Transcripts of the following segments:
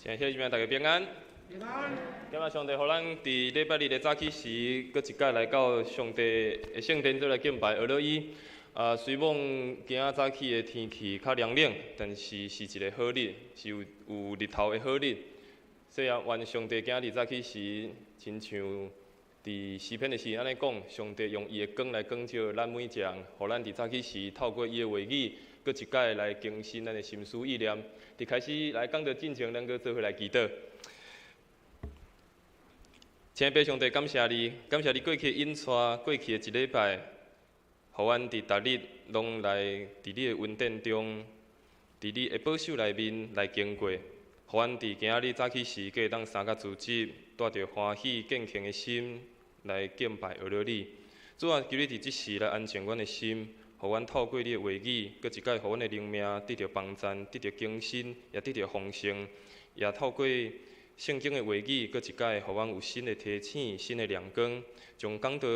親愛的兄弟，大家平安。平安。感謝上帝，予咱佇禮拜日的早起時，閣一擺來到上帝的聖殿做來敬拜，學了伊。啊，雖罔今仔早起的天氣較涼冷，但是是一個好日，是有日頭的好日。所以啊，願上帝今日早起時，親像佇詩篇的時按呢講，上帝用伊的光來光照咱每一個人，予咱佇早起時透過伊的話語，閣一擺來更新咱的心思意念。佇開始來講道進前，咱閣做伙來祈禱。親愛的上帝，感謝你，感謝你過去引帶過去的一禮拜，予阮佇逐日攏來佇你的恩典中，佇你的保守內面來經過，予阮佇今仔日早起時，閣會當三較組織，帶著歡喜敬虔的心來敬拜學了你。主啊，求你佇這時來安靜阮的心，予阮透過你的話語，閣一擺予阮的靈命得著幫贊，得著更新，也得著豐盛，也透過聖經的話語，閣一擺予阮有新的提醒、新的亮光，將講道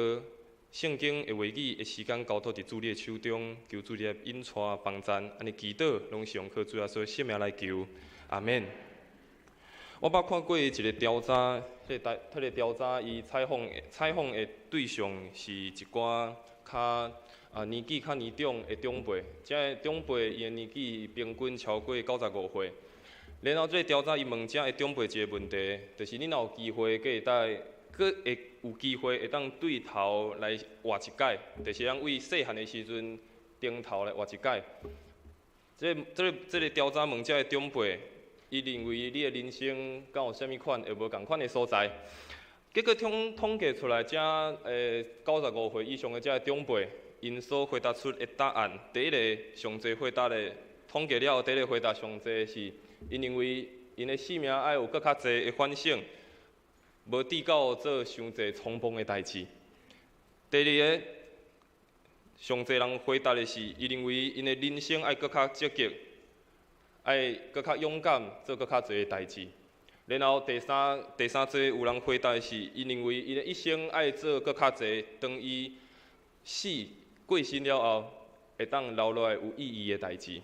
聖經的話語的時間交託佇主你的手中，求主你來引帶幫贊，按呢祈禱，攏是用靠主耶穌聖名來求，阿們。我捌看過一個調查，彼個大，彼個調查伊採訪的對象是一寡較年紀較年長的長輩，這个長輩伊的年紀平均超過95歲。然後這個調查伊問這个長輩一個問題，就是你若有機會，閣會當，閣會有機會會當對頭來活一擺，就是咱為細漢的時陣轉頭來活一擺。這個調查問這个長輩，伊認為你的人生敢有啥物款會無仝款的所在？結果統計出來，這95歲以上的這个長輩，𪜶所回答出的答案，第一个上濟回答的統計了後，第一个回答上濟是，𪜶認為𪜶的性命愛有閣較濟的反省，無至到做傷濟衝動的代誌。第二个，上濟人回答的是，伊認為𪜶的人生愛閣較積極，愛閣較勇敢，做閣較濟的代誌。然後第三濟有人回答的是，伊認為伊的一生愛做閣較濟，當伊死過身了後，會當留落來有意義的代誌。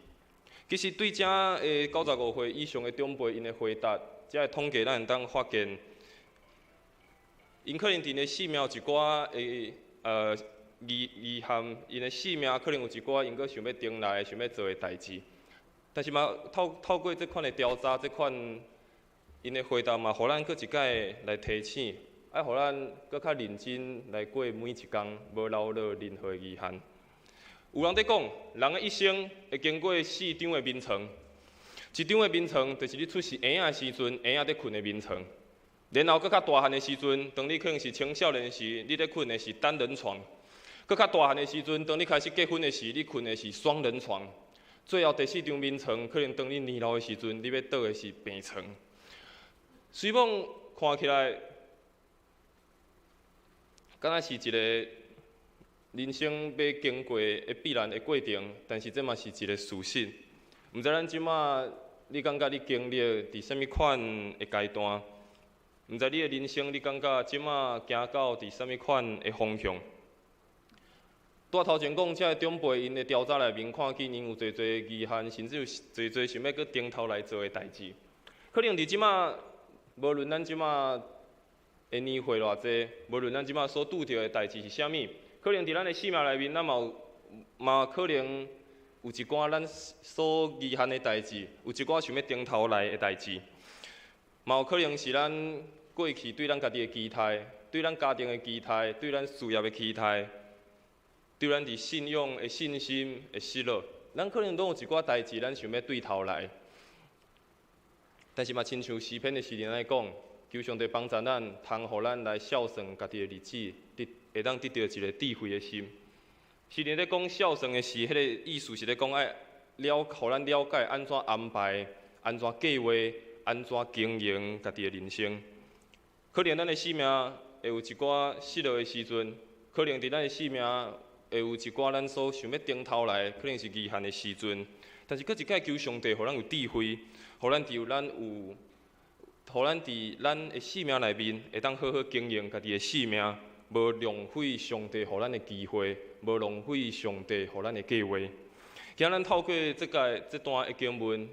其實對這个95歲以上的長輩，𪜶的回答，這个統計咱會當發現，𪜶可能佇𪜶的性命有一寡的遺憾，𪜶的性命可能有一寡𪜶閣想欲轉來、想欲做的代誌。但是嘛，透過這款的調查，這款𪜶的回答嘛，予咱閣一擺來提醒，愛予咱閣較認真來過每一工，無留落任何遺憾。有人佇講，人的一生會經過四張的眠床，一張的眠床就是你出世嬰仔的時陣，嬰仔佇睏的眠床。然後閣較大漢的時陣，當你可能是青少年時，你佇睏的是單人床；閣較大漢的時陣，當你開始結婚的時，你睏的是雙人床。最後第四張眠床，可能當你年老的時陣，你欲倒的是病床。雖罔看起來，敢若是一個人生欲經過的必然的過程，但是這嘛是一個事實。毋知咱這馬，你感覺你經歷佇啥物款的階段？毋知你的人生，你感覺這馬行到佇啥物款的方向？拄仔頭前講，這个長輩𪜶的調查內面看見𪜶有濟濟遺憾，甚至有濟濟想欲閣轉頭來做的代誌。可能佇這馬，無論咱這馬的年歲偌濟，無論咱這馬所拄著的代誌是啥物，可能佇咱的生命內面，咱嘛有嘛可能有一寡咱所遺憾的代誌，有一寡想欲轉頭來的代誌，嘛有可能是咱過去對咱家己的期待，對咱家庭的期待，對咱事業的期待，對咱佇信仰的信心的失落，咱可能攏有一寡代誌，咱想欲對頭來。但是嘛，親像詩篇的詩人來講，求上帝幫助咱，通予咱來數算家己的日子，得會當得著一個智慧的心。詩人咧講數算的時，彼個意思是咧講愛了，予咱了解按怎安排、按怎計畫、按怎經營家己的人生。可能咱的生命會有一寡失落的時陣，可能佇咱的生命會有一寡咱所想欲轉頭來，可能是遺憾的時陣。但是，閣一擺求上帝，予咱有智慧，予咱佇咱的生命內面，會當好好經營家己的生命，無浪費上帝予咱的機會，無浪費上帝予咱的計劃。今咱透過這個這段的經文，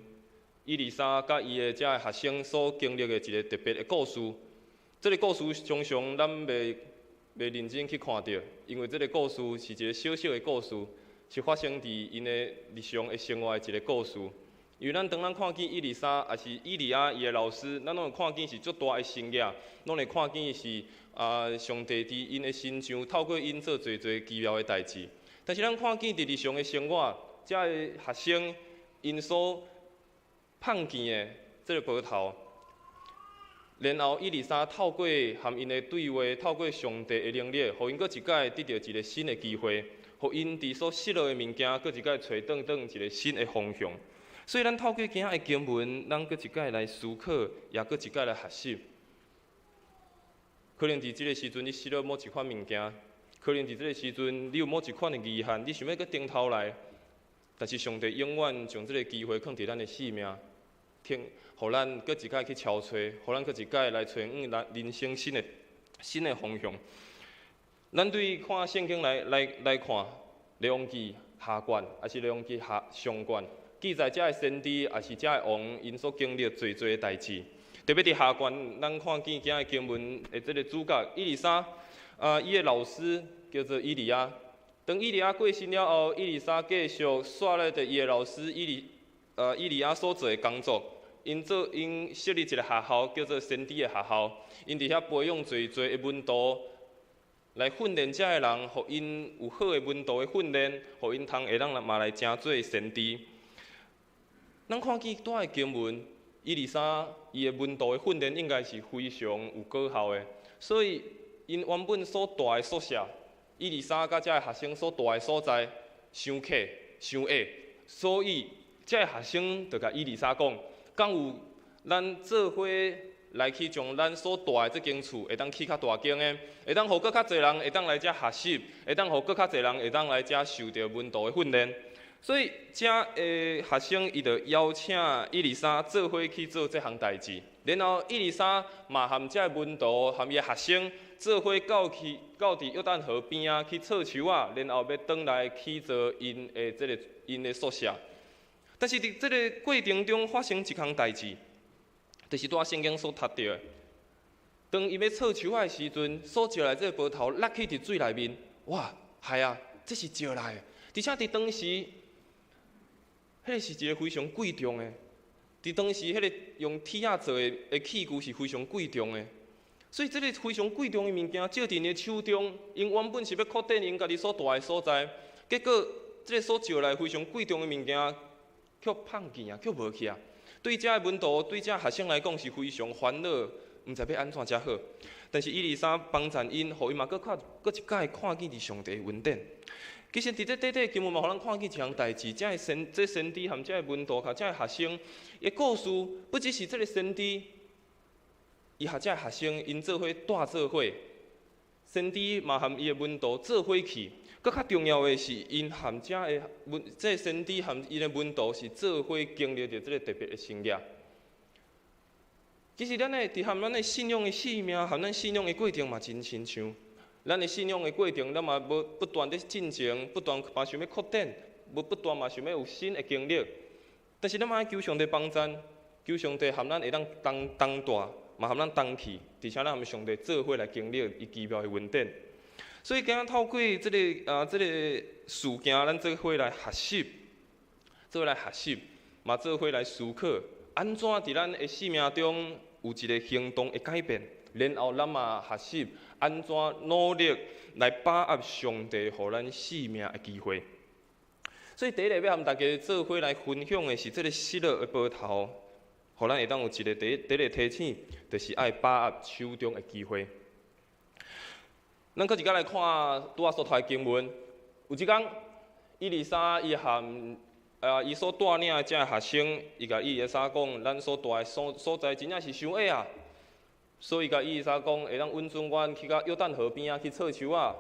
以利沙佮伊的遮个學生所經歷的一個特別的故事。這个故事常常咱袂認真去看著，因為這个故事是一個小小的故事，是發生佇𪜶的日常的生活的一個故事。因為咱當咱看見以利沙，抑是以利亞伊的老師，咱攏會看見是足大的神跡，攏會看見是上帝佇𪜶的身上透過𪜶做濟濟奇妙的代誌。但是咱看見佇日常的生活，遮个學生𪜶所碰見的這个無頭，然後以利沙透過和𪜶的對話，透過上帝的能力，予𪜶閣一擺得著一個新的機會，予𪜶佇所失落的物件，閣一擺揣轉轉一個新的方向。所以，咱透過今仔的經文，咱閣一擺來思考，也閣一擺來學習。可能佇這个時陣，你失落某一款物件；可能佇這个時陣，你有某一款的遺憾，你想欲閣轉頭來。但是上帝永遠將這个機會囥佇咱的生命，聽，予咱閣一擺去敲揣，予咱閣一擺來揣往咱人生新的方向。咱對看聖經來看，列王記下卷，抑是列王記下上卷，記載遮个先知，抑是遮个王，𪜶所經歷濟濟的代誌。特別佇下卷，咱看見今仔經文的這个主角以利沙，伊的老師叫做以利亞。當以利亞過身了後，以利沙繼續紲咧佇伊的老師以利亞所做的工作。𪜶設立一个學校，叫做先知的學校。𪜶佇遐培養濟濟的門徒，來訓練遮个人，予𪜶有好的門徒的訓練，予𪜶通會當嘛來成做先知。咱看見拄仔的經文，以利沙伊的門徒的訓練應該是非常有果效的，所以𪜶原本所蹛的宿舍，以利沙佮遮个學生所蹛的所在，傷客傷矮，所以遮個學生就共以利沙講，敢有咱做伙來去將咱所蹛的這間厝會當起較大間的，會當予閣較濟人會當來遮學習，會當予閣較濟人會當來遮受著門徒的訓練。所以，遮个學生伊就邀請以利沙做伙去做這項代誌。然後，以利沙嘛和遮个門徒和伊的學生做伙到去到佇約旦河邊仔去採樹仔，然後欲轉來起造𪜶的這个𪜶的宿舍。但是佇這个過程中發生一項代誌，就是拄仔聖經所讀著的。當伊欲採樹仔的時陣，所石來這个葡萄落去佇水內面，哇，害啊！這是石來的，而且佇當時，彼个是一个非常貴重的。佇當時，彼个用鐵仔做的器具是非常貴重的，所以這个非常貴重的物件，借佇𪜶的手中，𪜶原本是欲擴展𪜶家己所蹛的所在，結果這个所借來非常貴重的物件，卻碰見啊，卻無去啊。對遮个門徒，對遮學生來講是非常煩惱，毋知欲按怎才好。但是以利沙幫贊𪜶，予𪜶嘛閣看，閣一擺看見佇上帝的恩典。其實佇這短短經文嘛，予咱看見一項代誌，遮个先這先知和遮个門徒，佮遮个學生的故事，不只是這个先知，伊和遮个學生𪜶做伙蹛做伙，先知嘛和伊的門徒做伙去。閣較重要的是，𪜶和遮个門，這个先知和伊的門徒是做伙經歷著這个特別的神跡。其實咱的佇和咱的信仰的生命，和咱信仰的過程嘛真親像。咱的信仰的過程，咱嘛無不斷咧進前，不斷嘛想欲擴展，無不斷嘛想欲有新的經歷。但是咱嘛愛求上帝幫贊，求上帝和咱會當同同蹛，嘛和咱同去，而且咱和上帝做伙來經歷伊奇妙的恩典。所以今仔透過這个事件，咱做伙來學習，做伙來學習，嘛做伙來思考，按怎佇咱的生命中有一个行動的改變，然後咱嘛學習按怎努力來把握上帝予咱生命的機會。所以第一个欲和大家做伙來分享的是這个失落的葡萄，予咱會當有一个第一个提醒，就是愛把握手中的機會。咱閣一擺來看拄仔所讀的經文，有一工，以利沙伊和伊所帶領的遮个學生，伊共以利沙講，咱所蹛的所在真正是傷矮啊，所以共以利沙講，會當允准阮去到約旦河邊仔去採樹仔，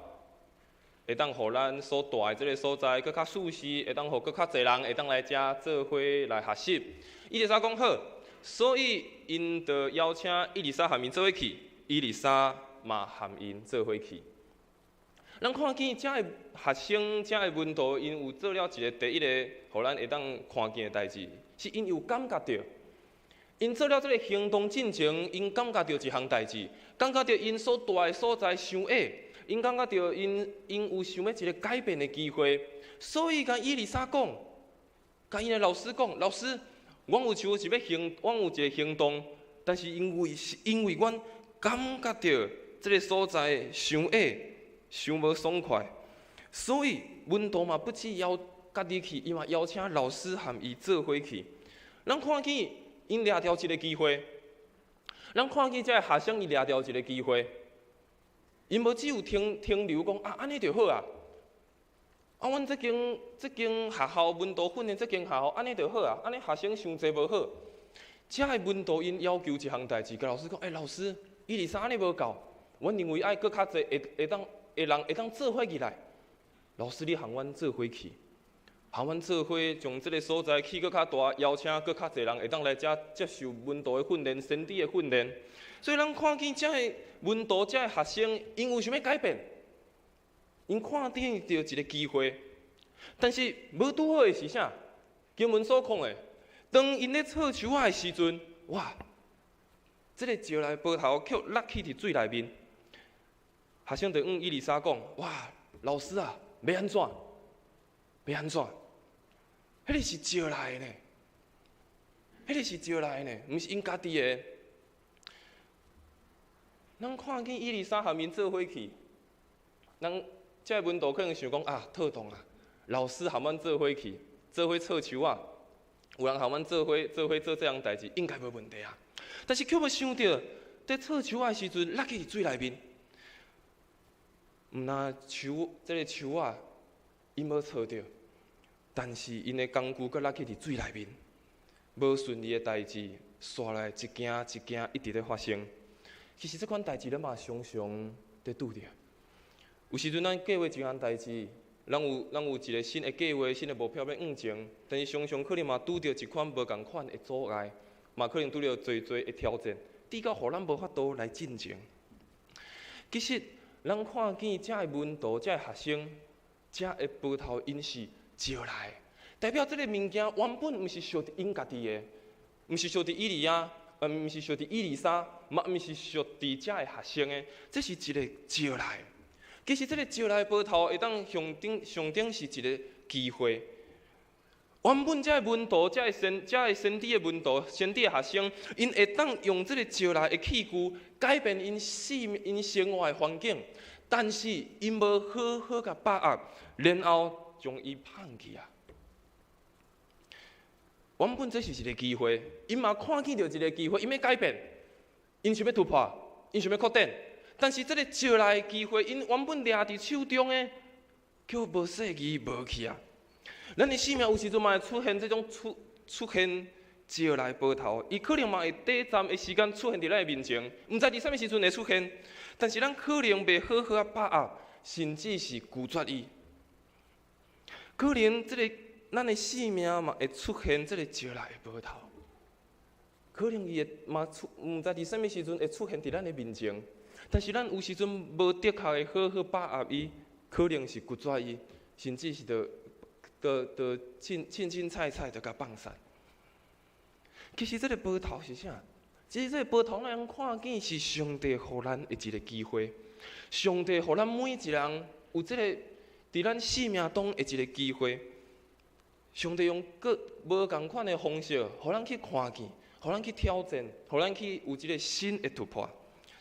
會當予咱所蹛的這个所在閣較舒適，會當予閣較濟人會當來遮做伙來學習。以利沙講好，所以𪜶就邀請以利沙和𪜶做伙去，以利沙嘛和𪜶做伙去。咱看見遮个學生、遮个門徒，𪜶有做了一个第一个，予咱會當看見的代誌，是𪜶有感覺著， 𪜶做了這个行動進前，𪜶感覺著一項代誌，感覺著𪜶所蹛的所在傷矮，𪜶感覺著𪜶有想欲一個改變的機會，所以共以利沙講，共𪜶的老師講：“老師，阮有像是欲行，阮有一个行動，但是因為阮感覺著這个所在傷矮，傷無爽快，所以門徒嘛不止邀家己去，伊嘛邀請老師和伊做伙去。”咱看見𪜶掠著一个機會，咱看見這个學生伊掠著一个機會，𪜶無只有停留講啊，按呢就好啊。啊，阮這間學校門徒訓練這間學校按呢就好啊，按呢學生傷濟無好。這个門徒𪜶要求一項代誌，共老師講：“欸，老師，以利沙按呢無夠，阮認為愛閣較濟會當的人會當做伙入來。老師，你和阮做伙去，和阮做伙將這个所在起閣較大，邀請閣較濟人會當來遮接受門徒的訓練、先知的訓練。”所以咱看見這个門徒、這个學生，𪜶有想欲改變，𪜶看見著一个機會，但是無拄好的是啥？經文所講的，當𪜶咧錯樹仔的時陣，哇！這个石來波頭卻落去佇水內面。學生就向以利沙講：“哇，老師啊，欲按怎？欲按怎？彼个是借來的呢，彼个是借來的呢，毋是𪜶家己的。”咱看見以利沙和𪜶做伙去，咱這个門徒可能想講啊，妥當啊，老師和阮做伙去，做伙錯樹仔，有人和阮做伙做伙做這項代誌，應該無問題啊。但是卻無想著，佇錯樹仔的時陣，落去佇水內面，毋但樹這个樹仔，𪜶無錯著，但是𪜶的工具閣落去佇水內面，無順利的代誌，紲來一件一件一直咧發生。其實這款代誌咱嘛常常佇拄著。有時陣咱計劃一項代誌，咱有一个新的計劃、新的目標欲向前，但是常常可能嘛拄著一款無仝款的阻礙，嘛可能拄著濟濟的挑戰，直到予咱無法度來進前。其實，咱看見這个門徒、這个學生、這个葡萄，𪜶是借來的，代表這个物件原本毋是屬佇𪜶家己的，毋是屬佇以利亞，毋是屬佇以利沙，嘛毋是屬佇這个學生的，這是一个借來的。其實，這个借來的葡萄會當象徵是一个機會。原本這个門徒、這个先知的門徒、先知的學生，𪜶會當用這个借來的器具改變𪜶生活的環境，但是𪜶無好好共把握，然後將伊放棄啊。原本這是一个機會，𪜶嘛看見著一个機會，𪜶欲改變，𪜶想欲突破，𪜶想欲擴展，但是這个借來的機會，𪜶原本掠佇手中的，卻無細膩無去啊。咱的生命有時陣嘛會出現這種出現借來葡萄，伊可能嘛會短暫的時間出現佇咱的面前，毋知佇啥物時陣會出現，但是咱可能袂好好仔把握，甚至是拒絕伊。可能這个咱的生命嘛會出現這个借來的葡萄，可能伊會嘛出，毋知佇啥物時陣會出現佇咱的面前，但是咱有時陣無的確的好好把握伊，可能是拒絕伊，甚至是就凊凊彩彩就共放散。其實這个葡萄是啥？其實這个葡萄咱看見是上帝予咱的一个機會，上帝予咱每一人有這个佇咱生命中的一个機會。上帝用各無仝款的方式，予咱去看見，予咱去挑戰，予咱去有一个新的突破。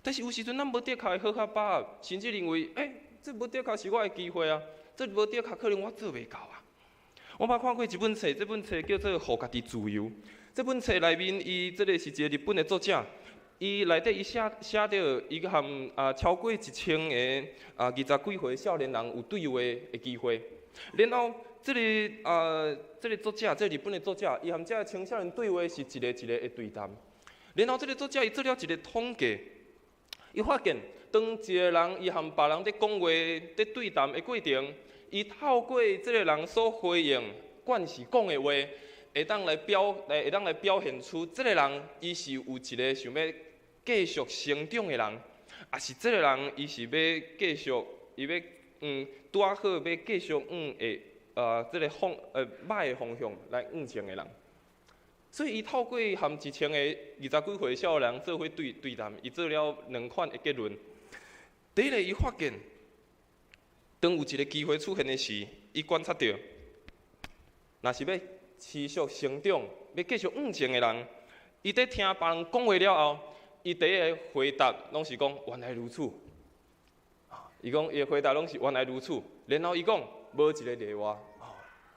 但是有時陣咱無的確好好把握，甚至認為，欸，這無的確是我的機會啊，這無的確可能我做袂到啊。我捌看過一本冊，這本冊叫做《予家己自由》。這本冊內面，伊這个是一个日本的作者，伊內底伊寫著，伊和超過1000个20幾歲少年人有對話的機會。然後，這个作者，這个日本的作者，伊和這个青少年對話是一个一个的對談。然後，這个作者伊做了一个統計，伊發現，當一个人伊和別人佇講話、佇對談的過程，伊透過這个人所回應、慣勢講的話，會當來表現出這个人伊是有一个想欲繼續成長的人，抑是這个人伊是欲繼續，伊欲拄仔好欲繼續往的這个歹的方向來向前的人。所以伊透過和1000個20幾歲少年人做伙對對談，伊做了兩款的結論。第一個，伊發現，當有一个機會出現的時，伊觀察著，若是欲持續成長、欲繼續往前的人，伊佇聽別人講話了後，伊第一个回答攏是講原來如此。伊講伊的回答攏是原來如此，然後伊講無一个例外。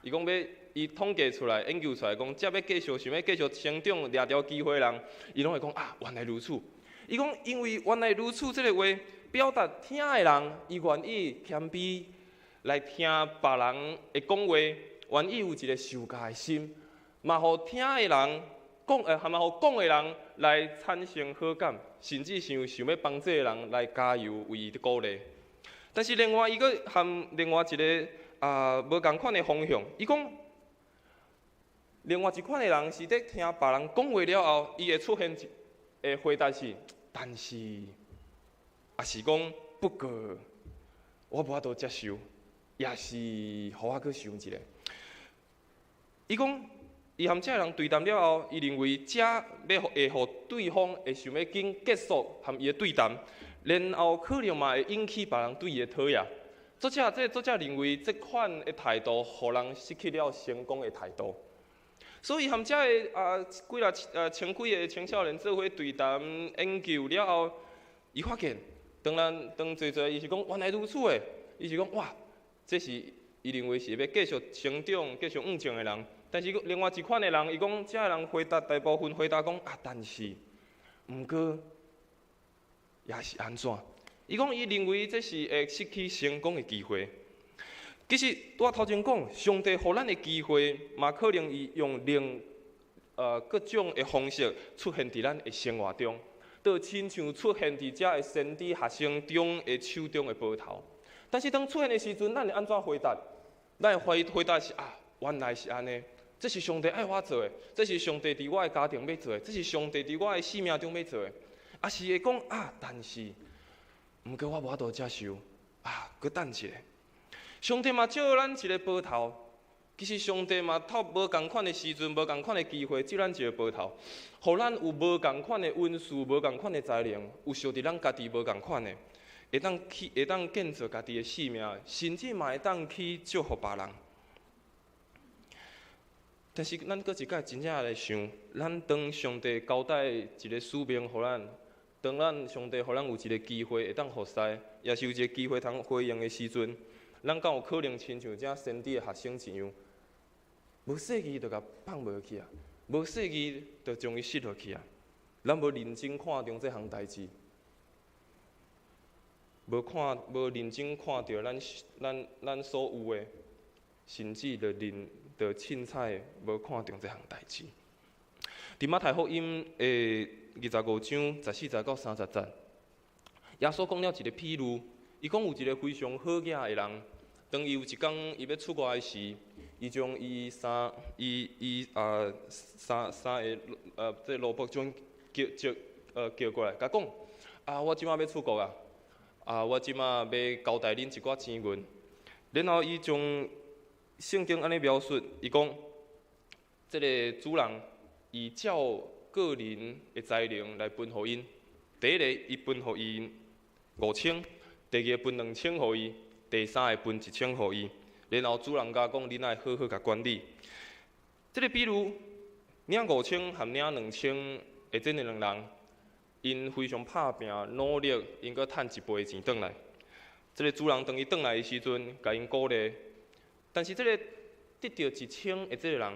伊講欲伊統計出來、研究出來，講遮欲繼續想欲繼續成長、掠著機會的人，伊攏會講啊，原來如此。伊講因為原來如此這个話，表達聽的人，伊願意謙卑來聽別人的講話，願意有一个受教的心，嘛予聽的人講，嘛予講的人來產生好感，甚至想想欲幫這个人來加油，為伊鼓勵。但是另外伊閣含另外一个無仝款的方向，伊講另外一款的人是佇聽別人講話了後，伊會出現一个回答是，但是，抑是講不過，我無法度接受，抑是予我閣想一下。伊講，伊和這个人對談了後，伊認為這欲會予對方會想欲緊結束和伊的對談，然後可能嘛會引起別人對伊的討厭。作者這个作者認為，這款的態度，予人失去了成功的態度。所以和這个幾若千幾个青少年做伙對談研究了後，伊發現，當咱當濟濟伊是講原來如此的，伊是講哇，這是伊認為是欲繼續成長、繼續往前的人。但是另外一款的人，伊講這个人回答大部分回答講啊，但是，毋過，抑是按怎？伊講伊認為這是會失去成功的機會。其實拄仔頭前講，上帝予咱的機會，嘛可能伊用另各種的方式出現佇咱的生活中，就親像出現佇遮的先知學生中的手中的報頭。但是當出現的時陣，咱會按怎回答？咱會回回答是啊，原來是按呢，這是上帝愛我做的，這是上帝佇我的家庭欲做的，這是上帝佇我的生命中欲做的。抑是會講啊，但是，毋過我無法度接受，啊，閣等一下。上帝嘛借咱一个報頭，其實上帝嘛透無仝款的時陣、無仝款的機會，借咱一个報頭，予咱有無仝款的恩賜、無仝款的才能，有屬佇咱家己無仝款的，會當去會當建造家己的生命，甚至嘛會當去祝福別人。但是咱閣一擺真正來想，咱當上帝交代一个使命予咱，當咱上帝予咱有一个機會會當服侍，抑是有一个機會通回應的時陣，咱敢有可能親像遮先知的學生一樣，無細膩就共放無去啊，無細膩就將伊失落去啊。咱無認真看重這項代誌，無看無認真看著咱咱咱所有的，甚至就認就凊彩無看重這項代誌。佇馬太福音的25章14節到30節，耶穌講了一个譬喻，伊講有一个非常好額的人，當伊有一工伊欲出外的時，伊將伊三伊伊啊三三个這奴僕將叫叫叫過來，共講啊，我這馬欲出國啊，啊，我這馬欲交代恁一寡錢銀。然後伊將聖經按呢描述，伊講這个主人伊照個人的才能來分予𪜶。第一个，伊分予伊5000；第二个分2000予伊；第三个分1000予伊。然後主人共講，恁愛好好共管理。這个比如領五千和領兩千的這兩人，𪜶非常拍拚努力，𪜶閣趁一倍的錢轉來。這个主人當伊轉來的時陣，共𪜶鼓勵。但是這个得著1000的這个人，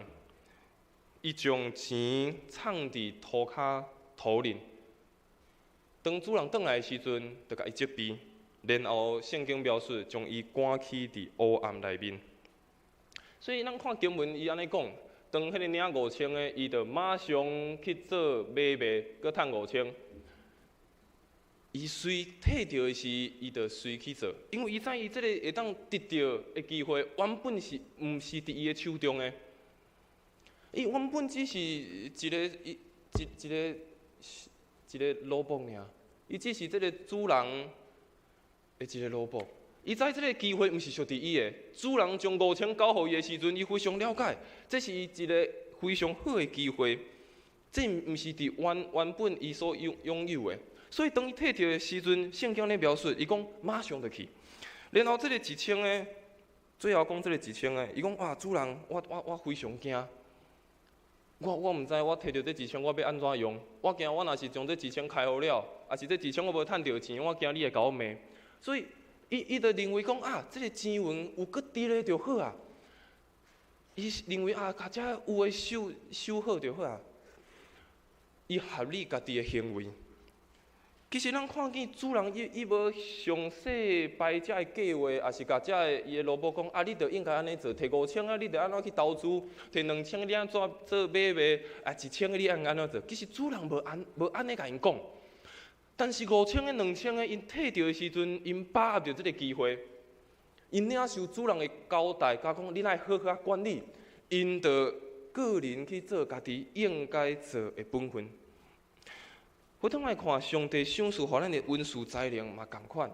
伊將錢藏佇塗跤土裡。當主人轉來的時陣，就共伊責備，然後聖經描述將伊趕去佇黑暗內面。所以咱看經文，伊按呢講，當彼个領五千的，伊就馬上去做買賣，閣趁五千。伊隨提著的時，伊就隨去做，因為伊知伊這个會當得著的機會，原本是毋是佇伊的手中的。伊原本只是一个一一一个一个奴僕爾，伊只是這个主人的一个奴僕。伊知這个機會毋是屬佇伊的，主人將五千交予伊的時陣，伊非常了解，這是一个非常好的機會，這毋是佇原原本伊所擁擁有的。所以當伊提著的時陣，聖經咧描述，伊講馬上就去。然後這个一千个，最後講這个一千个，伊講哇，主人，我我我非常驚，我我毋知我提著這一千我欲按怎用，我驚我若是將這一千開予了，抑是這一千我無趁著錢，我驚你會共我罵。所以，伊伊就認為講啊，這个錢銀有閣佇咧就好啊。伊認為啊，共遮有的收收好就好啊。伊合理家己的行為。其實咱看見主人伊伊無詳細排遮的計劃，抑是共遮的伊的奴僕講啊，你著應該按呢做，提五千啊，你著按怎去投資；提兩千，你按怎做買賣？啊，一千你按按怎做？其實主人無按無按呢共𪜶講。但是五千个、兩千个，𪜶提著的時陣，𪜶把握著這个機會，𪜶領受主人的交代，共講你愛好好管理，𪜶就個人去做家己應該做的本分。回轉來看，上帝賞賜予咱的恩賜才能嘛仝款，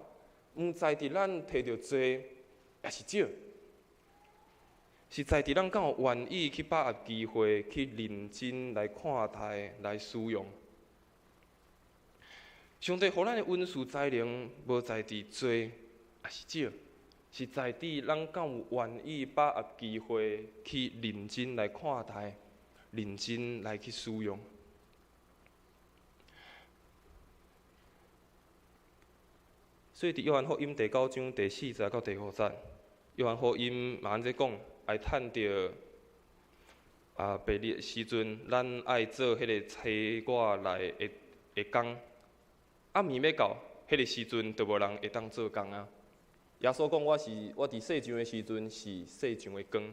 毋在佇咱提著濟，抑是少，是在佇咱敢有願意去把握機會，去認真來看待、來使用。上帝予咱的恩賜才能，無在佇濟，抑是少，是在佇咱敢有願意把握機會，去認真來看待、認真來去使用。所以佇約翰福音第九章第四節到第五節，約翰福音嘛按呢講，愛趁著啊白日的時陣，咱愛做彼个差我來的的工。暗暝欲到，彼个時陣就無人會當做工啊。耶穌講：我是我佇世上的時陣是世上的光。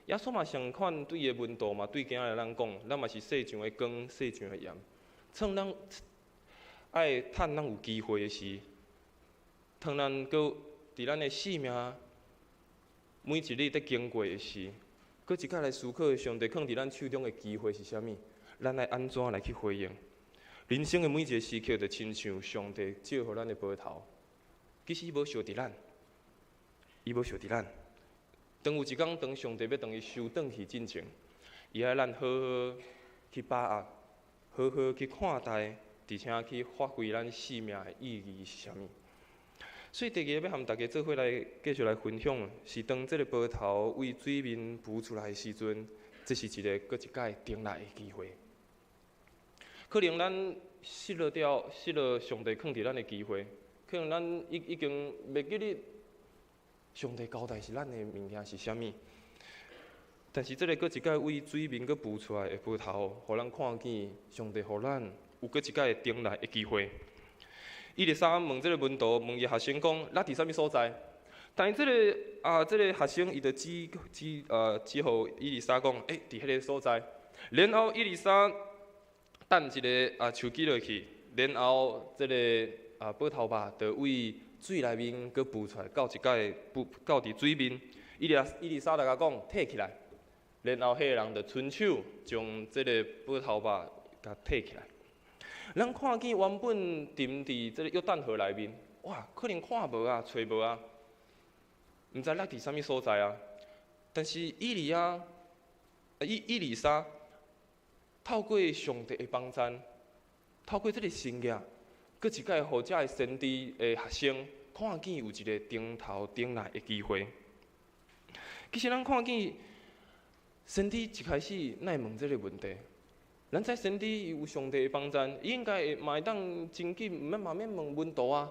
耶穌嘛相款對伊的門徒嘛對囝兒咱講，咱嘛是世上的光，世上的鹽。趁咱愛趁咱有機會的時，當咱閣佇咱的生命每一日佇經過的時，閣一擺來思考上帝囥佇咱手中的機會是啥物？咱愛按怎來去回應？人生的每一个時刻，就親像上帝借予咱的葡萄，其實伊無惜佇咱，伊無惜佇咱。當有一工，當上帝欲當伊收轉去進前，伊愛咱好好去把握，好好去看待，而且去發揮咱生命的意義是啥物。所以第二个欲和大家做伙來繼續來分享，是當這个葡萄為水面浮出來的時陣，這是一个閣一擺重來的機會。可能咱失落掉，失落上帝囥佇咱的機會，可能咱已已經袂記得上帝交代是咱的物件是啥物。但是這个閣一擺為水面閣浮出來的葡萄，予咱看見上帝予咱有閣一擺重來的機會。以利沙問這个門徒，問伊學生講：咱佇啥物所在？但是這个啊，這个學生伊就指指呃指予以利沙講：欸，佇彼个所在。然後以利沙擲一个啊樹枝落去，然後這个啊葡萄肉就為水內面閣浮出來，到一擺浮到佇水面。以利以利沙就共講：提起來。然後彼个人就伸手將這个葡萄肉共提起來。咱看見原本沉佇這个約旦河內面，哇，可能看無啊，揣無啊，毋知落佇啥物所在啊。但是以利亞、以以利沙透過上帝的幫贊，透過這个神跡，閣一擺予遮个先知的學生看見有一個重頭轉來的機會。其實咱看見先知一開始哪會問這个問題？咱知先知有上帝的幫贊，伊應該會嘛會當真緊，毋免嘛免問門徒啊。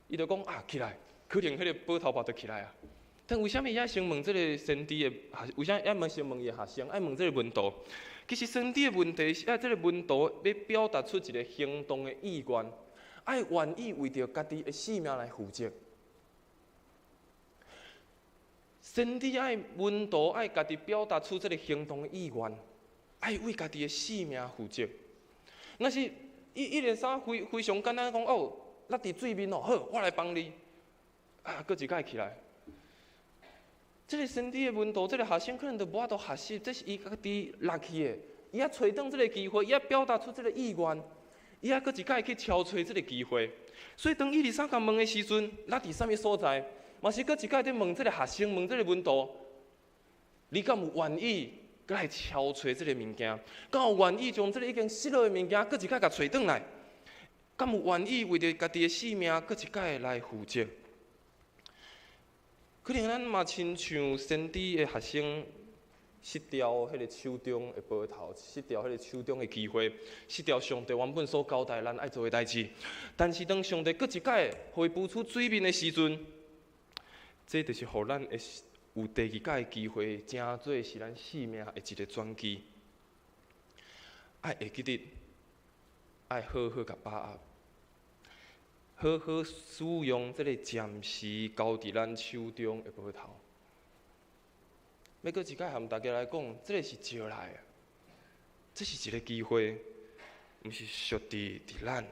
伊就講啊，起來，可能彼个葡萄肉就起來啊。但為啥物愛先問這个先知的學？為啥愛問先問伊的學生？愛問這个門徒？其實先知的問題是愛這个門徒欲表達出一个行動的意願，愛願意為著家己的性命來負責。先知愛門徒愛家己表達出這个行動的意願。愛為家己的性命負責。若是以以利沙非非常簡單講哦，落佇水面哦，好，我來幫你。啊，閣一擺起來。這个先知的門徒，這个學生可能就無法度學習，這是伊家己落去的。伊愛揣轉這个機會，伊愛表達出這个意願，伊愛閣一擺去敲揣這个機會。所以當以利沙共問的時陣，落佇啥物所在，嘛是閣一擺佇問這个學生，問這个門徒，你敢有願意？閣來敲揣這个物件？敢有願意將這个已經失落的物件，閣一擺共揣轉來？敢有願意為著家己的性命，閣一擺來負責？可能咱嘛親像先知的學生，失掉彼个手中的矛頭，失掉彼个手中的機會，失掉上帝原本所交代咱愛做的代誌。但是當上帝閣一擺予伊浮出水面的時陣，這就是予咱會有第二擺的機會，成做是咱性命的一个轉機。愛會記得，愛好好共把握，好好使用這个暫時交佇咱手中的矛頭。欲閣一擺和大家來講，這个是招來的，這是一个機會，毋是屬佇咱。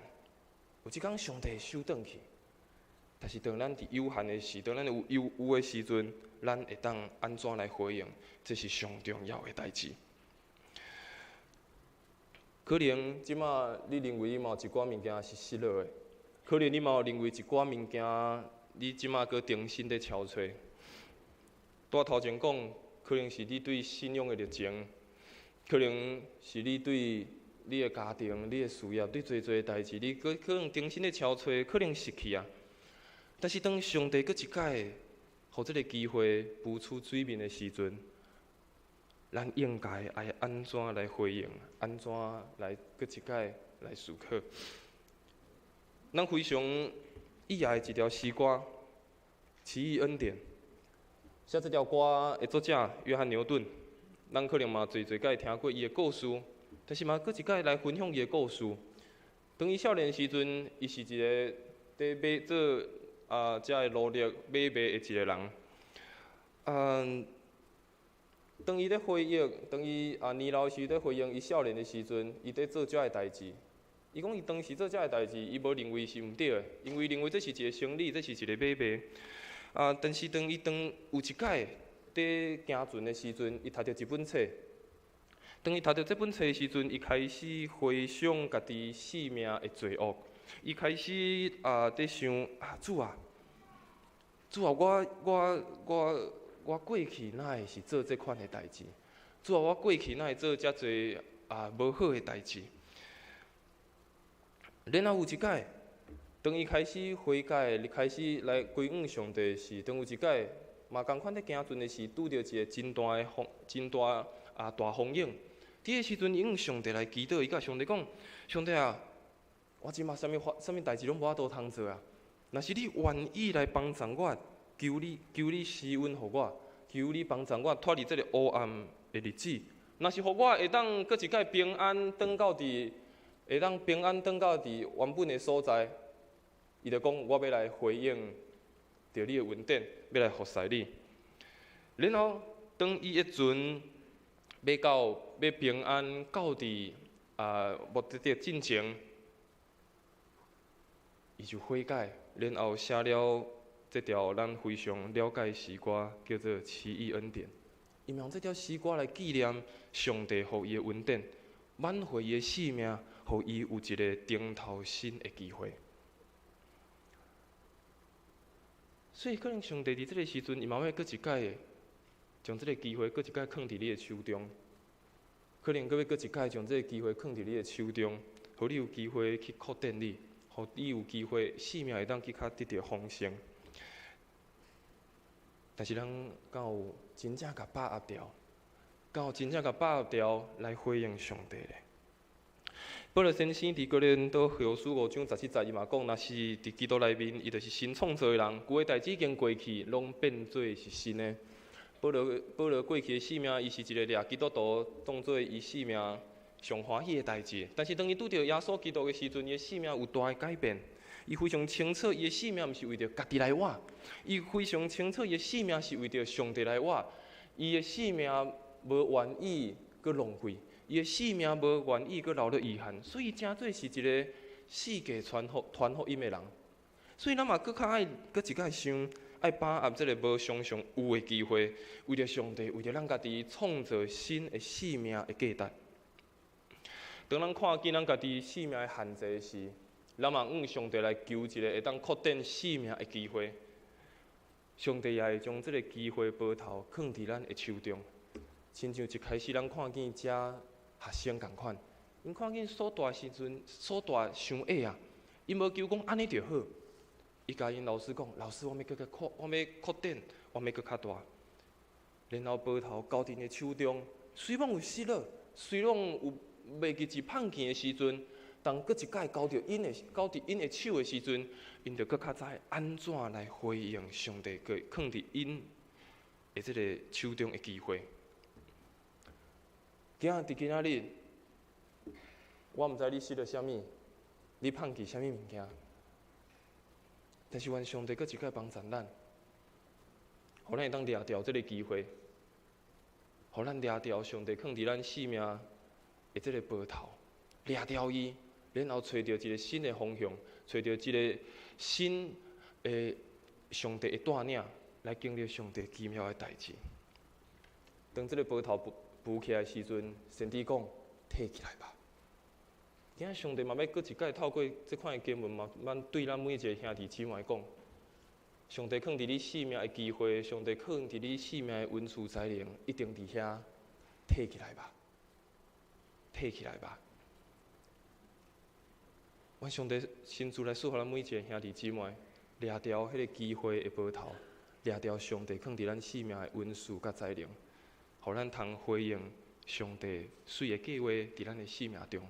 有一工上帝會收轉去，但是當咱佇有限的時，當咱有有有的時陣，咱會當按怎來回應？這是上重要的代誌。可能這馬你認為你嘛有一寡物件是失落的，可能你嘛有認為一寡物件，你這馬閣重新咧敲揣。拄頭前講，可能是你對信仰的熱情，可能是你對你的家庭、你的事業、對濟濟代誌，你閣可能重新咧敲揣，可能失去啊。但是當上帝閣一擺，予這个機會浮出水面的時陣，咱應該愛按怎來回應？按怎來閣一擺來思考？咱非常喜愛的一條詩歌《奇異恩典》。寫這條歌的作者約翰牛頓，咱可能嘛濟濟擺聽過伊的故事，但是嘛閣一擺來分享伊的故事。當伊少年時陣，伊是一个佇買做遮个勞力買賣的一个人。當伊咧回憶，當伊年老時咧回憶伊少年的時陣，伊佇做遮个代誌。伊講伊當時做遮个代誌，伊無認為是毋對的，因為認為這是一个生理，這是一个買賣。但是當伊當有一擺佇行船的時陣，伊讀著一本冊。當伊讀著這本冊的時陣，伊開始回想家己性命的罪惡。伊開始佇想啊，主啊，主啊，我過去哪會是做這款的代誌？主啊，我過去哪會做遮濟無好的代誌？然後有一擺，當伊開始悔改，開始來歸向上帝時，當有一擺嘛仝款佇行船的時，拄著一个真大的風，真大大風湧。佇彼時陣，伊向上帝來祈禱，伊共上帝講：上帝啊，我這馬啥物法，啥物代誌攏無法度通做啊！若是你願意來幫助我，求你，求你施恩予我，求你幫助我脫離這个黑暗的日子。若是予我會當閣一擺平安轉到佇，會當平安轉到佇原本的所在，伊就講我欲來回應著你的恩典，欲來服侍你。然後當伊的船欲到欲平安到佇目的地進前，伊就悔改，然後寫了這條咱非常了解的詩歌，叫做《奇異恩典》。伊用這條詩歌來紀念上帝予伊的恩典，挽回伊的性命，予伊有一个重頭新的機會。所以可能上帝佇這个時陣，伊嘛欲閣一擺將這个機會閣一擺囥佇你的手中，可能閣欲閣一擺將這个機會囥佇你的手中，予你有機會去擴展你，予你有機會性命會當去較得著豐盛。但是咱敢有真正共把握著？敢有真正共把握著來回應上帝咧？保羅先生佇哥林多後書5章17節，伊嘛講，若是佇基督內面，伊就是新創造的人，舊的代誌已經過去，攏變做是新的。保羅過去的性命，伊是一个掠基督徒當做伊性命上歡喜的代誌。但是當伊拄著耶穌基督的時陣，伊的性命有大的改變。伊非常清楚，伊的性命毋是為著家己來活，伊非常清楚，伊的性命是為著上帝來活。伊的性命無願意閣浪費，伊的性命無願意閣留咧遺憾，所以成做是一个四界傳福音的人。所以咱嘛閣較愛閣一擺想，愛把握這个無常常有的機會，為著上帝，為著咱家己創造新的生命的價值。當咱看見咱家己生命的限制時，咱嘛向上帝來求一个會當擴展生命的機會。上帝也會將這个機會矛頭囥佇咱的手中。親像一開始咱看見遮學生仝款，𪜶看見所大時陣，所大傷矮啊，𪜶無求講按呢就好，伊共𪜶老師講：老師，我欲閣較擴，我欲擴展，我欲閣較大。然後矛頭交佇𪜶的手中，雖罔有失落，雖罔有袂記一放棄的時陣，當閣一擺交著𪜶的交佇𪜶的手的時陣，𪜶就閣較知按怎來回應上帝閣囥佇𪜶的這个手中的機會。今仔佇今仔日，我毋知你失落啥物，你放棄啥物物件，但是願上帝閣一擺幫贊咱，予咱會當掠著這个機會，予咱掠著上帝囥佇咱生命的這个矛頭，掠著伊，然後揣著一个新的方向，揣著一个新的上帝的帶領，來經歷上帝奇妙的代誌。當這个矛頭浮浮起來的時陣，先知講：提起來吧。今仔上帝嘛欲閣一擺透過這款的經文，嘛咱對咱每一个兄弟姊妹講：上帝囥佇你生命的機會，上帝囥佇你生命的恩賜才能，一定佇遐，提起來吧，提起來吧。願上帝親自來賜予咱每一个兄弟姊妹，掠著彼个機會的矛頭，掠著上帝囥佇咱生命的恩賜佮才能，予咱通回應上帝媠的計劃佇咱的生命中。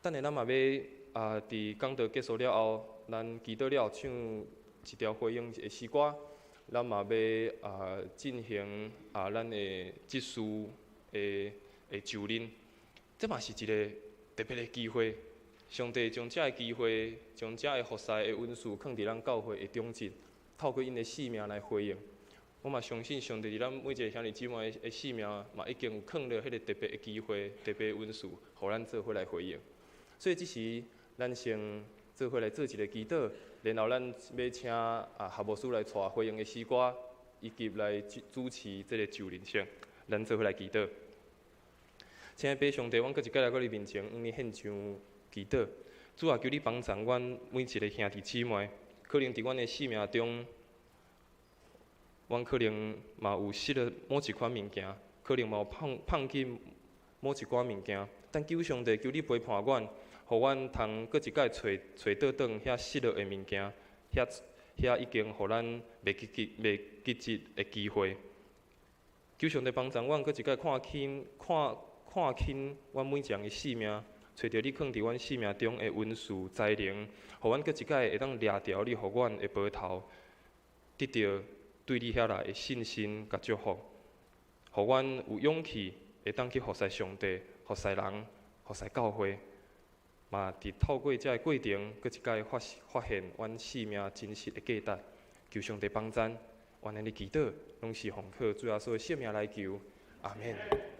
等下咱嘛欲啊，佇講道結束了後，咱祈禱了唱一條回應的詩歌，咱嘛欲啊進行啊咱的執事的的就任，這嘛是一个特別的機會。上帝將這个機會，將這个服侍的恩賜，囥佇咱教會的中間，透過𪜶的生命來回應。我嘛相信上帝佇咱每一个兄弟姊妹的生命，嘛已經有囥著彼个特別的機會、特別的恩賜，予咱做伙來回應。所以這時，咱先做伙來做一个祈禱，然後咱欲請啊何牧師來帶回應的詩歌，以及來主持這个就任式。咱做伙來祈禱。親愛的上帝，阮閣一擺來到你面前，向你獻上祈禱。主啊，求你幫助阮每一个兄弟姊妹，可能佇阮的生命中，阮可能嘛有失落某一款物件，可能嘛有放放棄某一寡物件，但求上帝，求你陪伴阮，予阮通閣一擺揣揣倒轉遐失落的物件，遐遐已經予咱袂記記袂記得的機會。求上帝幫助阮閣一擺看清看看清阮每一个人的生命，揣著你囥佇阮生命中的恩賜才能，予阮閣一擺會當掠著你予阮的矛頭，得著對你遐來的信心佮祝福，予阮有勇氣會當去服侍上帝、服侍人、服侍教會，嘛佇透過這个過程，閣一擺發發現阮生命真實的價值。求上帝幫贊，阮按呢祈禱，攏是奉靠主耶穌的聖名來求，阿們。